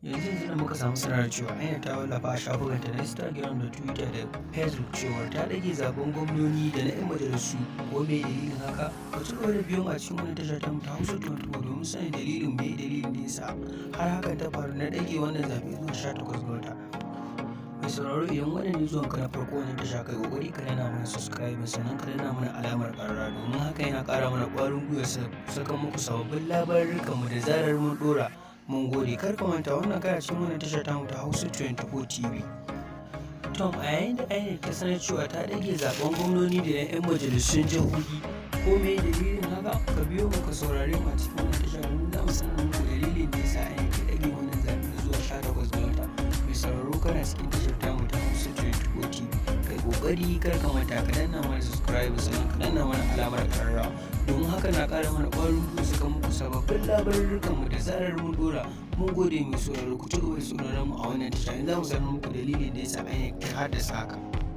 Yanzu yanzu da muka samu sanar cewa INEC ta wallafa a shafukanta na Instagram da Twitter da Facebook cewar ta ɗage zaben gwamnoni da na 'yan majalisu. Ko me dalilin haka? Ka ci gaba da biyo mu a cikin wannan tasha ta mu ta Hausa 24 domin sanin dalilin, me dalilin da yasa har hakan ta faru na ɗage wannan zaɓe zuwa 18 ga wata. Mai sauraro, idan wannan ne zuwan ka na farko wannan tasha, kai kokari ka danna mana subscribe, sannan ka danna mana alamar ƙararrawa, domin haka yana ƙara mana ƙwarin gwiwa saka muku sababbin labarurrukan mu da zarar mun ɗora. Mun gode. Kar ka manta, wannan kana cikin wannan tasha tamu ta Hausa 24 TV. Tom, a yayin da INEC ta sanar cewa ta ɗage zaben gwamnoni da na 'yan majalisun jihohi, ko me dalilin haka? Ka biyo mu, ka saurare mu a cikin wannan tasha, domin za mu sanar muku dalilin da yasa INEC ta ɗage wannan zaɓe zuwa 18 ga wata. Mai sauraro, kana cikin tashar tamu ta Hausa 24 TV. Kai kokari, kar ka manta ka danna mana subscribe, sannan ka danna mana alamar ƙararrawa, domin haka na ƙara mana ƙwarin gwiwa saka muku sababbin labarurrukan mu da zarar mun dora. Mun gode, mai sauraro. Ku ci gaba da sauraron mu a wannan tasha, yanzu za mu sanar muku dalilin da yasa INEC ta haddasa haka.